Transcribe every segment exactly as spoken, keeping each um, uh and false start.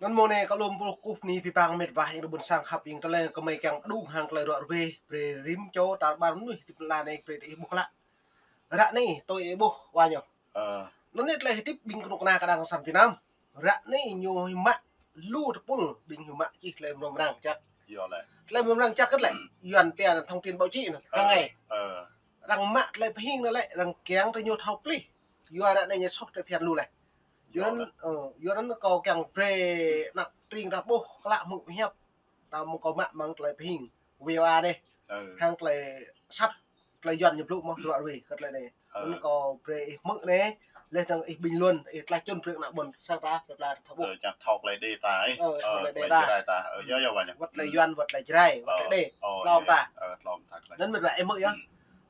Anŭn mơ̆ng anai kơ lŏm pơkŭp ni pi pang met wa ing ƀôn sang khăp ing tơlơi kơ mơi kiăng pơđŭng hăng tơlơi ruă ruê, brơi rĭm čô tal ƀar mơnuih ti pơla anai brơi ih ƀuh klă. Ră anai tui ih ƀuh wa ñu. Anŭn anai tơlơi hơdip ƀing kơnuk kơna kơđang sang Việt Nam. Ră anai ñu hơmă lu tơpul ƀing hơmă čih tơlơi mrâo mrang čăk. Tơlơi mrâo mrang čăk kơt lĕ. Yuan pia thông tin báo chí anŭn. Hăng ai. Arăng mă tơlơi pơhing anŭn lĕ, arăng kiăng tơ ñu thâo plih. Yua ră anai ñu soh tơlơi phiăn lu lĕ. Yua anŭn, ơ, yua anŭn kâo kiăng brơi ană tring ta ƀuh klă mơ̆ng pơhiăp. Ta mơ̆ng kâo mă mơ̆ng tơlơi pơhing. Wê wa anai. Hăng tơlơi sat, tơlơi Yuan ñu blŭ mơ̆ ruă ruê kơ tơlơi anai. Anŭn kâo brơi ih hmư̆ anai. Leh tơ̆ng ih bình luận, ih tlaih čun brơi ană ƀôn sang ta, plơi pla ta thâo ƀuh. Ơ, čang thâo tơlơi đe ta, ih. Ơ, thâo tơlơi đe ta. Wơ̆t tơlơi Yuan, wơ̆t tơlơi Jrai, wơ̆t tơlơi đe. Tlom ta. Anŭn met wa ih hmư̆ yơh.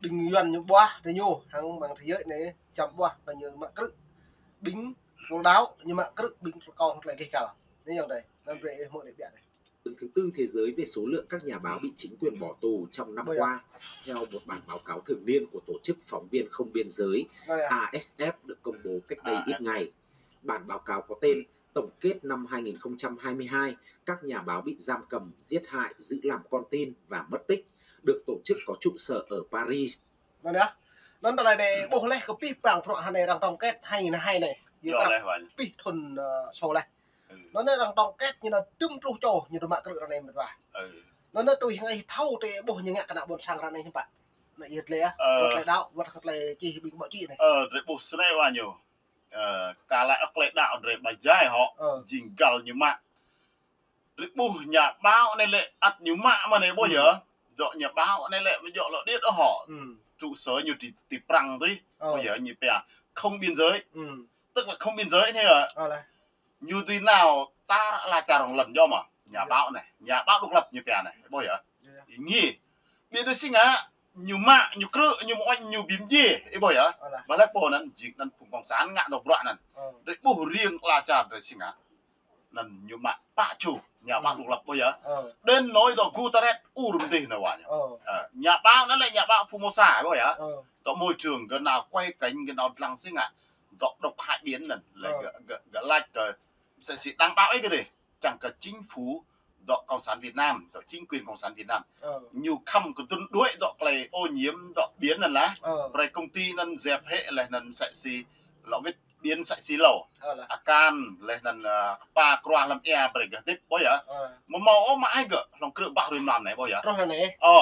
Ƀing Yuan ñu ƀuah tơ ñu, hăng mơ̆ng thế giới anai, čăm ƀuah tơ ñu mă krư̆. Ƀing pul đaŏ ñu mă krư̆, ƀing pul kông tơlơi gêh gal. Anai yơh đơi. Anŭn brơi ih hmư̆ đơi ƀiă đơi. Đứng thứ tư thế giới về số lượng các nhà báo bị chính quyền bỏ tù trong năm qua, theo một bản báo cáo thường niên của tổ chức Phóng viên Không Biên Giới, A S F, được công bố cách đây ít ngày. Bản báo cáo có tên Tổng kết năm hai nghìn không trăm hai mươi hai, các nhà báo bị giam cầm, giết hại, giữ làm con tin và mất tích, được tổ chức có trụ sở ở Paris. Anŭn yơh. Anŭn tơlơi anai ƀuh leh kơ pi pang prŏ hơnai arăng tổng kết hai nghìn hai anai. Yua kơ pi thun, ơ, sô leh. Anŭn anai arăng tổng kết ñu anŭn tơm pluh čô ñu tơ mă krư̆ ră anai met wa. Anŭn anai tui hăng ih thâo tơ ih ƀuh ñu ngă kơ ană ƀôn sang ră anai hiư̆m pă. Anai yơh tơlơi, wơ̆t tơlơi đaŏ, wơ̆t tơlơi čih ƀing báo chí anai. Ơ, drơi ƀuh snei wa ñu. Ơ, kơ lĕ ơ tơlơi đaŏ drơi ƀai jai hŏ. Jing găl ñu mă. Drơi ƀuh nhà báo anai lĕ ăt ñu mă mơ̆n anai ƀuh yơh. Dŏ nhà báo anai lĕ mơ̆ dŏ lŏ điêt ơ hŏ. Trụ sở ñu ti, ti Prăng tui. Ƀuh yơh ñu pia Không Biên Giới. Tức là Không Biên Giới anai yơh. Ñu dưi nao tar ala čar rŏng lŏn djŏ mơ̆. Nhà báo anai, nhà báo độc lập ñu pia anai. Ƀuh yơh. Ih ngă. Ƀiă đơi si ngă, ñu mă, ñu krư̆, ñu mơ̆ oanh, ñu bim djê. Ih ƀuh yơh. Ƀah lĕ pô anŭn, jing anŭn phung cộng sản ngă dŏ bruă anŭn. Drơi ƀuh riêng ala čar drơi si ngă. Anŭn ñu mă pă čô, nhà báo độc lập ƀuh yơh. Đến nỗi dŏ Guterres ur mơdih anai wa ñu. Ơ, nhà báo anŭn lĕ nhà báo Formosa ƀuh yơh. Dŏ môi trường gơ̆ nao quay cảnh gơ̆ nao dlăng si ngă. Dŏ độc hại biển anŭn. Lĕ gơ̆, gơ̆, gơ̆ lač kơ msĕ si đăng báo ih kơ dih. Čang kơ chính phủ dŏ Cộng sản Việt Nam, dŏ chính quyền Cộng sản Việt Nam. Ñu khăm kơ tŭn đuaĭ dŏ tơlơi ô nhiễm dŏ biển anŭn lah. Brơi công ty anŭn dep hĕ leh anŭn msĕ si lŏ wĭt biển msĕ si hlâo. Akan leh anŭn, ơ, kơpa kruah lăm ia brơi gơ̆ hơdip ƀuh yơh. Mơ̆ hmâo ôh mă ai gơ̆, hlŏng krư̆ ƀah hrui mlam anai ƀuh yơh. Ơ,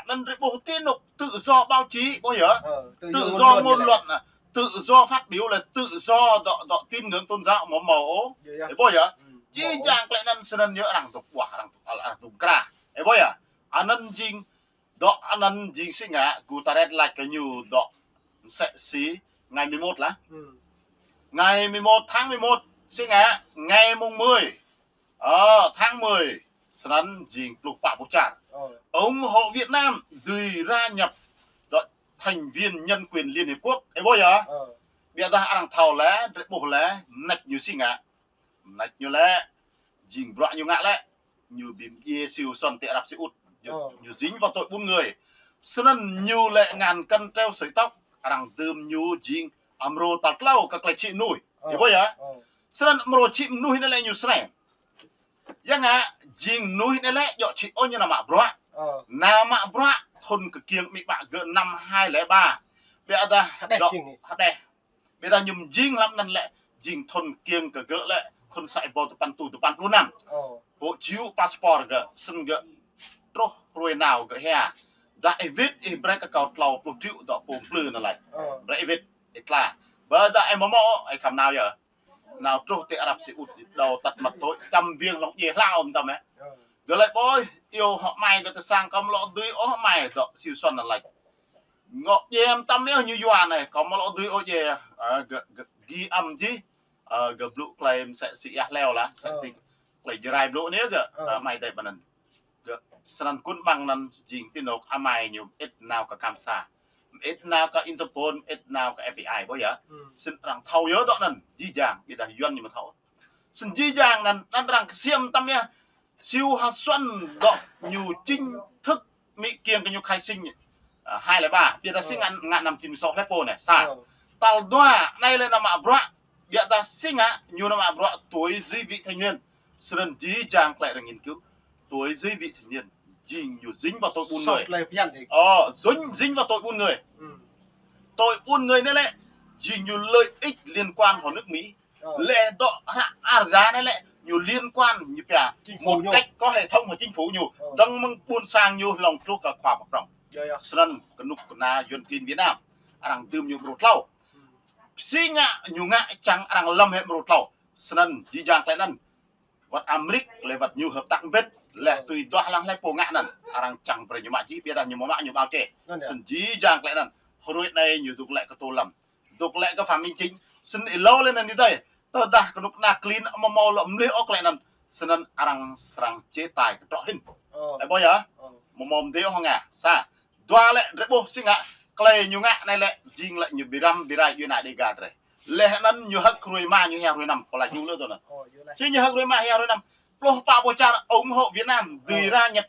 anŭn drơi ƀuh ti anŭn tự do báo chí ƀuh yơh. Tự do ngôn luận, tự do phát biểu là tự do dŏ, dŏ tín ngưỡng tôn giáo mơ̆ hmâo ôh. Ih ƀuh yơh. Jih jang tơlơi anŭn snăn yơh arăng dŏ ƀuah, arăng dŏ, arăng dŏ krah. Ih ƀuh yơh. Anŭn jing dŏ anŭn jing si ngă Guterres lač kơ ñu dŏ msĕ si ngày mười một lah. Ngày mười một tháng mười một si ngă ngày mùng mười. Ơ, tháng mười, snăn jing pluh pă pluh čar. Ủng hộ Việt Nam dưi gia nhập dŏ thành viên nhân quyền Liên Hiệp Quốc. Ih ƀuh yơh. Ƀiădah arăng thâo lĕ, drơi ƀuh lĕ, mơneč ñu si ngă. Mơneč ñu lĕ, jing bruă ñu ngă lĕ. Ñu bim djê Siu Suan ti Arab Saudi. Ñu, ñu dính vào tội buôn người. Snăn ñu lĕ ngăn cân treo sợi tóc, arăng dưm ñu jing amrô tal tlâo kơ tơlơi čhĭ mơnuih. Ih ƀuh yơh. Snăn amrô čhĭ mơnuih anai lĕ ñu snei. Yang ngă jing mơnuih anai lĕ djŏ čhĭ ôh ñu nao mă bruă. Nao mă bruă thun kơ kiêng amĭ ƀă gơ̆ năm hai lẻ ba. Ƀiădah hơđeh dŏ, hơđeh. Ƀiădah ñu mjing hlăm anŭn lĕ jing thun kiêng kơ gơ̆ lĕ thun sa êbâo tơpăn rơtuh tơpăn pluh năm. Hộ chiếu passport gơ̆, snăn gơ̆ truh hrơi nao gơ̆ hia. Dah ih wĭt ih brơi kơ kâo tlâo pluh triệu dŏ pô mplư anŭn lač. Brơi ih wĭt ih tla. Ƀiădah ih mơ̆ mơ̆ ih khăm nao yơh. Nao truh ti Arab Saudi, đầu tắt mặt tối, čăm biêng hlŏng djê hlao mơtam ih. Gơ̆ lač ƀơi, iâu hŏ amai gơ̆ tơ sang kâo mơ̆ lŏ dưi ôh amai dŏ Siu Suan anŭn lač. Ngŏ djê mơtam ih ñu yua anai, kâo mơ̆ lŏ dưi ôh djê, ơ, gơ̆, gơ̆ ghi âm jih, ơ, gơ̆ blŭ tơlơi msĕ si ia hleo lah, msĕ si tơlơi Jrai blŭ anai gơ̆, ơ, amai dai ƀơi anŭn. Gơ̆ snăn kun ƀăng anŭn jing ti anôk amai ñu mơĭt nao kơ kham sa. Mơĭt nao kơ Interpol, mơĭt nao kơ F B I, ƀuh yơh. Snăn arăng thâo yơh dŏ anŭn, jih jang, ƀiădah Yuan ñu mơ̆ thâo. Snăn jih jang anŭn, anŭn arăng ksiêm mơtam yơh. Siu Suan dŏ ñu chính thức amĭ kiêng kơ ñu khai sinh, ơ, hai lẻ ba. Ƀiădah si ngă, ngă năm chín mươi sáu hlơi pô anai, sa. Tal dua, anai lĕ nao mă bruă. Ƀiădah si ngă, ñu nao mă bruă tuổi dưới vị thành niên. Snăn jih jang klei arăng nghiên cứu, tuổi dưới vị thành niên, jing ñu dính vào tội buôn người. Ơ, dính, dính vào tội buôn người. Tội buôn người anei lĕ, jing ñu lợi ích liên quan hŏng nước Mỹ. Lĕ dŏ hră Arja anei lĕ, ñu liên quan ñu pia một cách có hệ thống hŏng chính phủ ñu. Dơ̆ng mơ̆ng ƀuôn sang ñu hlŏng truh kơ khua pơdrŏng. Snăn kơnuk kơna Yuăn tin Việt Nam, arăng dưm ñu mrô tlâo. Si ngă ñu ngă čang arăng lăm hĕ mrô tlâo. Snăn jih jang klei anăn, wăt Amêrik lĕ wăt ñu hợp tác mbĭt, lĕ tui duah lăng hlei pô ngă anăn, arăng čang brei ñu mă jih, ƀiădah ñu mă mă ñu ƀao čê. Snăn jih jang klei anăn, hruê anei ñu dôk lĕ kơ tô lăm, dôk lĕ kơ Phạm Minh Chính, snăn êlâo lĕ anăn dih tơi. Tơdah kơnuk kơna klin amâo mâo lŏ mlih ôh klei anăn, snăn arăng srăng chế tài kơ trŏ hĭn. Ơ, ƀuh yơh, amâo mâo mdê ôh hŏng Nga. Sa, dua lĕ drei ƀuh si ngă, klei ñu ngă anei lĕ, jing lĕ ñu bi răm bi rai djuê ana Đêga drei. Leh anăn ñu hơ̆k hruê êma ñu hia hruê năm, kâo lač ñu lơ tơ anăn. Si ñu hơ̆k hruê êma hia hruê năm, pluh pă boh čar ủng hộ Việt Nam dưi ra nhập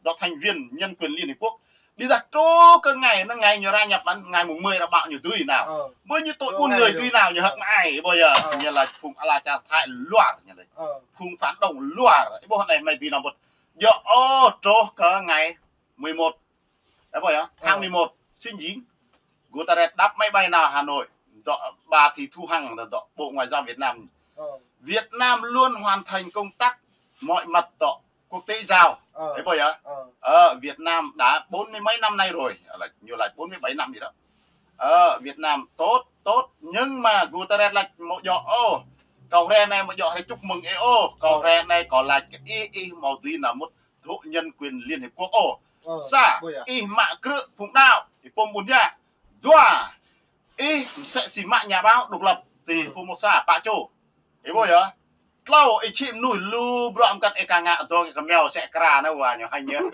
dŏ thành viên nhân quyền Liên Hiệp Quốc. Ƀiădah truh kơ ngày anăn, ngày ñu ra nhập anăn, ngày mùng mười ra ƀă ñu dưi nao. Ƀơi ñu tội buôn người dưi nao, ñu hơ̆k mă ai, ƀuh yơh, ñu lač phung ala čar Thái luar, ñu lač phung phản động luar, ƀuh anei mơi dưi nao mŭt. Djŏ ôh, truh kơ ngày mười một, ơ, ƀuh yơh, tháng mười một, si jing Guterres đáp máy bay nao Hà Nội, dŏ bà Thị Thu Hằng, dŏ Bộ Ngoại giao Việt Nam. Việt Nam luôn hoàn thành công tác mọi mặt dŏ quốc tế giao. Ơ, ƀuh yơh. Ơ, Việt Nam đã bốn mươi mấy năm nay rồi. Ơ, lač, ñu lač bốn mươi bảy năm gì đó. Ơ, Việt Nam tốt, tốt, nhưng mà Guterres lač amâo djŏ ôh. Kâo hriê anei amâo djŏ hriê chúc mừng ih ôh. Kâo hriê anei kâo lač kơ ih, ih amâo dưi nao mŭt dŏ nhân quyền Liên Hiệp Quốc ôh. Sa, ih mă krư̆ phung đăo, ih pŏm ƀuôn jă. Dua, ih msĕ si mă nhà báo độc lập ti Formosa, pă čô. Ih ƀuh yơh. Tlâo, ih čhĭ mnuih lu bruă mkăn ih ka ngă dŏ kơ kơmeo sĕ kra anăn wa ñu hăng ñu.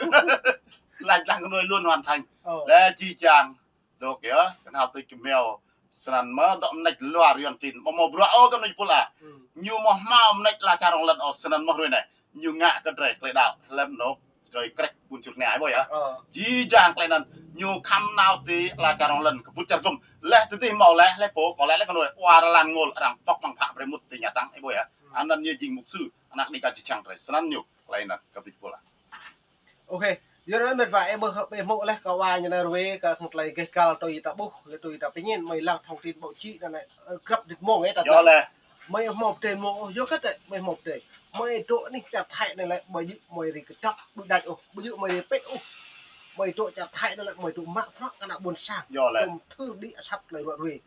Lač lăng kơ mnuih luôn hoàn thành. Lĕ jih jang dŏ yơh, kơnhal tui kơmeo. Snăn mơ̆ dŏ mnêč luar Yuăn tin, amâo mâo bruă ôh kơ mnêč pul ah. Ñu amâo hmâo mnêč ala čar rŏng lăn ôh, snăn mơ̆ hruê anei ñu ngă kơ drei klei đăo hlăm anôk kơi krĕč ƀuôn čur anei, ƀuh yơh. Jih jang klei anăn ñu khăm nao ti ala čar rŏng lăn kơ ƀuôn čar gŭm. Leh tơdih mâo leh, leh pô, kâo leh leh kơ mnuih, wa rơlan ngôl arăng pŏk măng phă brei mŭt ti nhà trắng, ƀuh yơh. Anăn ñu jing mục sư, anak Đêga čih čang drei, snăn ñu klei anăn kơ mnêč pul ah. Ôkê, yua anăn mĕt wa, ih ƀuh, ih hmư̆ leh kơ wa ñu anăn ruai kơ hăng klei gêh gal tui ta ƀuh, tui ta pơñen, mơi lăng thông tin báo chí anăn, ơ, grăp đĭt mông ih ta. Mơi hmâo pơdơi mông ôh, yua kơ tơ, mơi hmâo pơdơi. Mơi dŏ anih čar Thái anei lĕ, ƀu djơ̆ mơi ri kơdŏp, ƀu đač ôh, ƀu djơ̆ mơi ri pĭt ôh. Mơi dŏ čar Thái anei lĕ, mơi dŏ mă bruă kơ ană ƀuôn sang. Tơm thưr đĭ asăp tơlơi ruă ruê.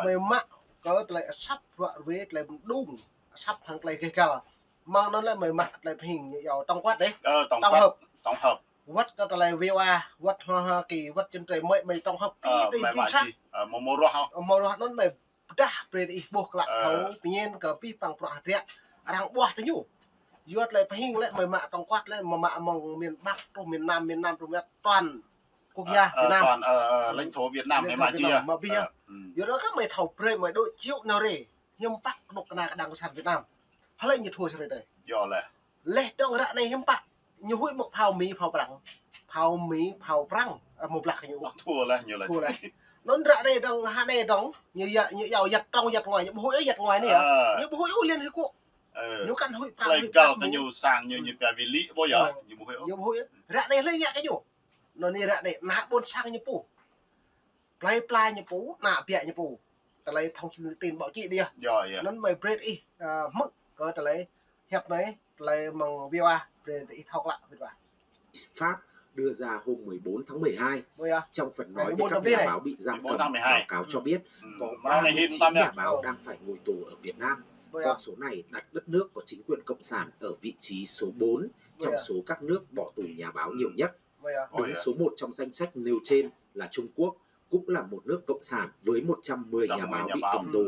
Mơi mă kơ tơlơi asăp ruă ruê, tơlơi mđung, asăp hăng tơlơi gêh gal. Mơ̆ng anăn lĕ mơi mă tơlơi pơhing ñu iâu tổng quát dih. Ơ, tổng quát, tổng hợp. Wăt kơ tơlơi V O A, wăt Hoa, Hoa Kỳ, wăt čăn trei mơi, mơi tổng hợp. Ơ, ti mơi jing mă sa. Ơ, mâo, mâo ruah hŏ. Ơ, mâo ruah anăn mơi pơdah brei ih ƀuh klă thâo pơñen kơ pih păng bruă hơdră arăng ƀuah tơ ñu. Yua tơlơi pơhing lĕ mơi mă tổng quát lĕ mơi mă mơ̆ng miền Bắc truh miền Nam, miền Nam truh miền toàn quốc gia Việt Nam. Toàn, ơ, ơ, lãnh thổ Việt Nam mơi mă jih. Mă bih yơh. Yua anăn kơ mơi thâo brei mơi dŏ čih nao rê. Hiư̆m pă kơnuk kơna kơ đảng cộng sản Việt Nam. Hlơi ñu thua sơrơi tơi. Yua leh. Leh dŏng ră anei hiư̆m pă. Ñu huĭ ƀơ̆k phao Mi, phao Prăng. Phao Mi, phao Prăng. Ơ, mơ̆ blăk ñu. Thua leh, ñu leh. Thua leh. Anăn ră anei dŏng, hă anei dŏng. Ñu ya, ñu yua yăt trong, yăt ngoai. Ñu ƀu huĭ yăt ngoai anei yơh. Ñu ƀu huĭ ôh Liên Hiệp Quốc. Ñu kăn huĭ Prăng, huĭ Prăng, Mi. Ñu sang ñu, ñu pia vì lý, ƀuh yơh. Ñu ƀu huĭ ôh. Ñu ƀu huĭ. Ră anei hlơi ngă kơ ñu. Anăn ră anei ană ƀuôn sang ñu pô. Plei pla ñu pô, ană biă ñu pô. Tơlơi thông tin báo chí dih. Anăn mơi brei ih, ơ, hmư̆ kơ tơlơi hiăp anei, tơlơi mơ̆ng V O A, brei ih thâo klă, mĕt wa. Pháp đưa ra hôm mười bốn tháng mười hai. Trong phần nói về các nhà báo bị giam cầm, báo cáo cho biết có ba mươi chín nhà báo đang phải ngồi tù ở Việt Nam. Con số này đặt đất nước có chính quyền cộng sản ở vị trí số bốn trong số các nước bỏ tù nhà báo nhiều nhất. Đứng số một trong danh sách nêu trên là Trung Quốc, cũng là một nước cộng sản với một trăm mười nhà báo bị cầm tù.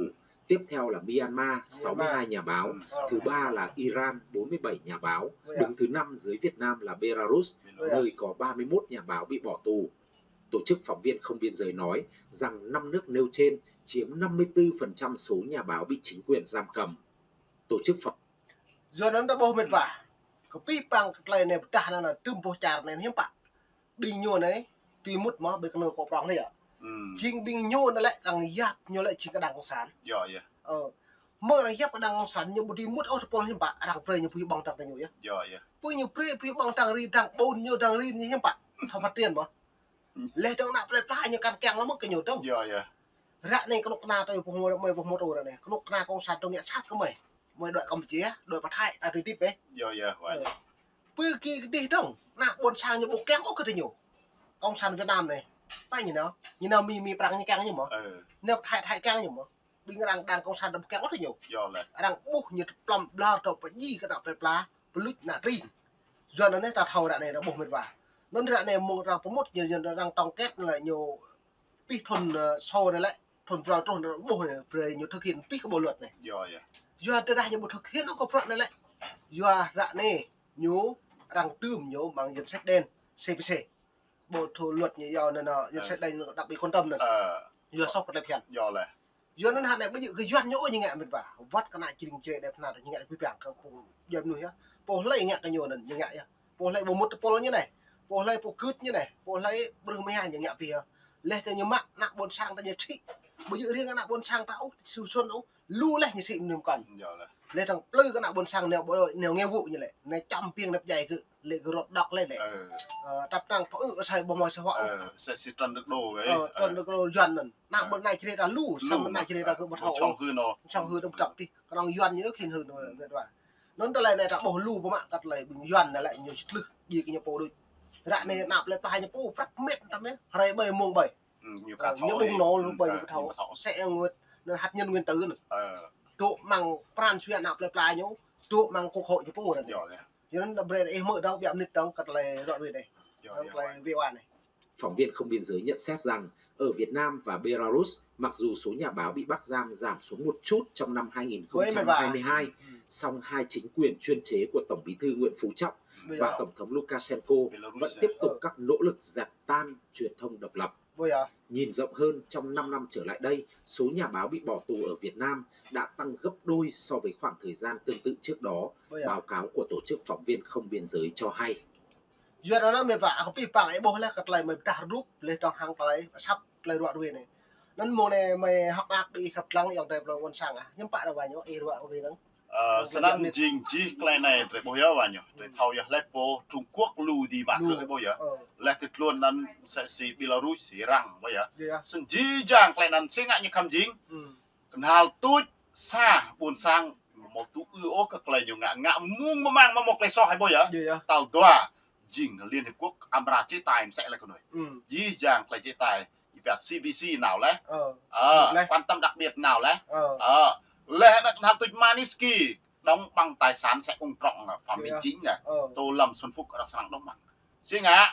Tiếp theo là Myanmar, sáu mươi hai nhà báo. Thứ ba là Iran, bốn mươi bảy nhà báo. Đứng thứ năm dưới Việt Nam là Belarus, nơi có ba mươi mốt nhà báo bị bỏ tù. Tổ chức Phóng viên Không Biên Giới nói rằng năm nước nêu trên chiếm năm mươi tư phần trăm số nhà báo bị chính quyền giam cầm. Tổ chức Phóng Yua anăn ta ƀuh mĕt wa. Kơ pih păng kơ tơlơi anei pơdah anăn tơm boh čar anei hiư̆m pă. Ƀing ñu anei, tui mŭt mơ̆ ƀing kơ nao kơ prŏng anei yơh. Jing ƀing ñu anăn lĕ arăng yap ñu lĕ jing kơ đảng cộng sản. Ơ, Mơ̆ arăng yap kơ đảng cộng sản ñu ƀu dưi mŭt ôh tơpul hiư̆m pă, arăng brơi ñu pơhiăp ƀơ̆ng trăng tơ ñu yơh. Yơh, yơh. Pơ ñu brơi pơhiăp ƀơ̆ng trăng ri, trăng ƀôn ñu, trăng rin ñu hiư̆m pă. Thâo phát triển mơ̆. Leh dơ̆ng ană plơi pla ñu kăn kiăng lăm mơ̆ kơ ñu dơ̆ng. Yơh, yơh. Ră anai kơnuk kơna tui pơhmut, mơi pơhmut tui ră anai. Kơnuk kơna cộng sản tui ngă sat kơ mơi. Mơi đuaĭ Campuchia, đuaĭ pơ Thái, ta tui tip ĕh. Yơh, yơh, wă. Ơ. Yơh. Pơ kơ dih dơ̆ng, ană ƀôn sang ñu ƀu kiăng ôh kơ tơ ñu. Cộng sản Việt Nam anai. Pă ñu nao, ñu nao Mi, Mi prăng ñu kiăng ñu mơ̆. Ơ. Nao Thái, Thái kiăng ñu mơ̆. Ƀing arăng đảng cộng sản ƀu kiăng ôh tơ ñu. Yơh lĕ. Arăng ƀuh ñu tơplăm ƀlŏr tơ pơdjai kơ ană plơi pla, pơluč ană tring. Yua anŭn anai ta thâo ră anai arăng ƀuh mĕt wa. Anŭn ră anai mơ̆ng arăng pơmŭt ñu, ñu arăng tổng kết lĕ ñu pĭ thŭn, ơ, sô anai lĕ, thŭn prŏng truh anai ƀuh anai, brơi ñu thực hiện pĭ kơ bộ luật anai. Yơh, yơh. Yua tơdah ñu ƀu thực hiện ôh kơ prŏng anai lĕ. Yua ră anai ñu arăng tơm ñu mơ̆ng danh sách đen, C P C. Bộ thu luật ñu yua anŭn, ơ, danh sách đen anŭn đặc biệt quan tâm anŭn. Ơ. Yua soh kơ tơlơi phiăn. Yơh lĕ. Yua anŭn hă anai ƀu djơ̆ kơ Yuan ñu ôh ñu ngă mĕt wa. Wơ̆t kơ ană čring črê đe pơnah ñu ngă pơhiăp ƀơ̆ng kơ pô djơ̆ mơnuih yơh. Pô hlơi ngă kơ ñu anŭn ñu ngă yơh. Pô hlơi ƀu mŭt tơpul ñu anai. Pô hlơi pô kưt ñu anai. Pô hlơi brưh mơ̆ hă ñu ngă pĭ yơh. Leh tơ ñu mă ană ƀôn sang ta ñu čih. Ƀu djơ̆ riêng ană ƀôn sang ta ôh, su sun ôh. Lu leh ñu sĭ mơnuih mơkăn. Yơh lĕ. Leh dơ̆ng plư kơ ană ƀôn sang nao bộ đội, nao nghĩa vụ ñu lĕ. Nao čăm ƀing nao pơdjai kơ, lĕ kơ rŏt đŏk lĕ lĕ. Ơ. Ơ, tăp năng pơ ư asai ƀu mơi sơwă. Ơ, sẽ si trăn được đô vậy. Ơ, trăn được đô Yuan anŭn. Ană ƀôn anai črê ta lu, lu, samơ̆ ană črê ta kơ ƀu thâo. Čong hư nô. Čong hư nô pơdăp tih. Kơnơ̆ng Yuan ñu khĭn hư nô mĕt wa. Anŭn tơlơi anai ta ƀuh lu pơmă kơ tơlơi ƀing Yuan anai lĕ ñu čơtlưh djai kơ ñu pô đôč. Ră anai ană plơi pla ñu pô prăk mĕt tăm yơh. Hrơi ƀơi mông ƀơi. Ơ, ñu ka thâo ñu ƀơ̆ng ôh, nô lu ƀơi ñu ƀu thâo. Ñu ƀu thâo. Sẽ nguyên, anŭn hạt nhân nguyên tử anŭn. Ơ. Tŭ mơ̆ng pran jua ană plơi pla ñu, tŭ mơ̆ng quốc hội ñu pô anŭn. Yơh, yơh. Yua anŭn ta brơi ih hmư̆ dơ̆ng, ƀiă mơnit dơ̆ng kơ tơlơi ră ruai anai. Yơh, yơh, tơlơi wai. Phóng viên Không Biên Giới nhận xét rằng, ở Việt Nam và Belarus, mặc dù số nhà báo bị bắt giam giảm xuống một chút trong năm hai nghìn không trăm hai mươi hai, song hai chính quyền chuyên chế của Tổng Bí thư Nguyễn Phú Trọng và Tổng thống Lukashenko vẫn tiếp tục các nỗ lực giặt tan truyền thông độc lập. Nhìn rộng hơn, trong năm năm trở lại đây, số nhà báo bị bỏ tù ở Việt Nam đã tăng gấp đôi so với khoảng thời gian tương tự trước đó, báo cáo của Tổ chức Phóng viên Không Biên Giới cho hay. Yua anŭn mĕt wa, kơ pĭ păng ih ƀuh leh kơ tơlơi mơi pơdah rup, leh dơ̆ng hăng tơlơi asăp tơlơi ră ruai anai. Anŭn mơ̆ng anai mơi hơ̆k mơak ƀing ih khăp lăng ayŏng adơi plơi ƀôn sang ah. Hiư̆m pă ră wa ñu, ih ră ruai anŭn. Ơ, snăn jing jih tơlơi anai drei ƀuh yơh wa ñu. Drei thâo yơh leh pô Trung Quốc lu dĭ mă krư̆ ih ƀuh yơh. Leh tui tluôn anŭn msĕ si Belarus, si Iran ƀuh yơh. Snăn jih jang tơlơi anŭn si ngă ñu khăm jing. Knhal tuč sa ƀôn sang mâo tŭ ư ôh kơ tơlơi ñu ngă, ngă mơ̆ng mơmăng mâo mâo tơlơi soh ih ƀuh yơh. Tal dua, jing Liên Hiệp Quốc amra chế tài msĕ leh kơ anai. Jih jang tơlơi chế tài, ñu pia C P C nao leh. Ơ, quan tâm đặc biệt nao leh. Ơ, leh anŭn knhal tuč Magnitsky, đóng băng tài sản sẽ ung trong là Phạm Minh Chính nè. Tô Lâm, Xuân Phúc arăng srăng đóng băng. Si ngă,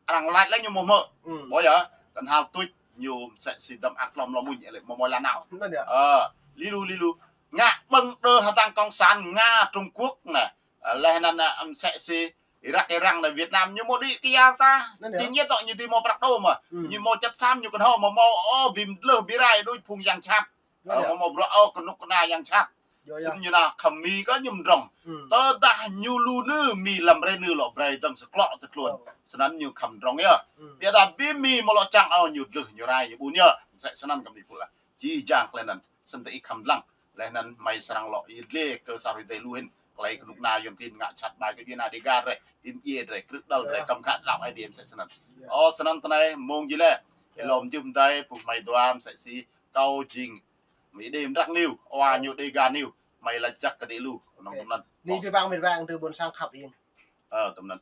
arăng lač leh ñu mơ̆ hmư̆. Ƀuh yơh, knhal tuč ñu msĕ si dăm ak klom lŏm ŭñ lĕ mơ̆ mơi la nao. Ơ, lilu lilu. Ngă ƀơ̆ng đơ hơdăng cộng sản Nga, Trung Quốc nè. Ơ, leh anŭn, ơ, msĕ si Irak, Iran nè, Việt Nam ñu mâo đĭ kơ yar ta. Jing yơh tŏ ñu dĭ mâo prăk đô mơ̆. Ñu mâo čăt sam ñu kơnhâo mơ̆ mâo, ơ, bi mdlưh bi rai đôč phung yang jhat. Ơ, mâo mâo bruă ôh kơnuk kơna yang jhat. Snăn ñu nao khăm Mi kơ ñu mdrŏng. Tơdah ñu lu nư Mi lăm rê nư lŏ brei dơ̆ng sơklŏ tui tluôn. Snăn ñu khăm mdrŏng yơh. Ƀiădah bi Mi mâo lŏ čang ôh ñu dlưh ñu rai ñu ƀun yơh. Msĕ snăn kăm ni pula. Jih jang tơlơi anŭn. Snăn tơ ih khăm lăng. Leh anŭn mơi srăng lŏ yơh dleh kơ sa hrơi tơdơi lu hĭn. Tơlơi kơnuk kơna Yuan klin ngă jhat ƀai kơ djuai ania Dega drei. Bi mdjiê drei, krư̆ đăl drei, kăm khă đăo ai tiê msĕ snăn. Ơ, snăn tơ anai mông jih leh. Ih lŏm jưh mdai, pŭ mơi dua msĕ si. Kâo jing Mi đêm răng niu, wa ñu Dega niu, mơi lač jăk kơ đĭ lu, nŏng tơm anŭn. Ni pĭ păng mĕt wa tơ ƀôn sang khăp ing. Ơ, tơm anŭn.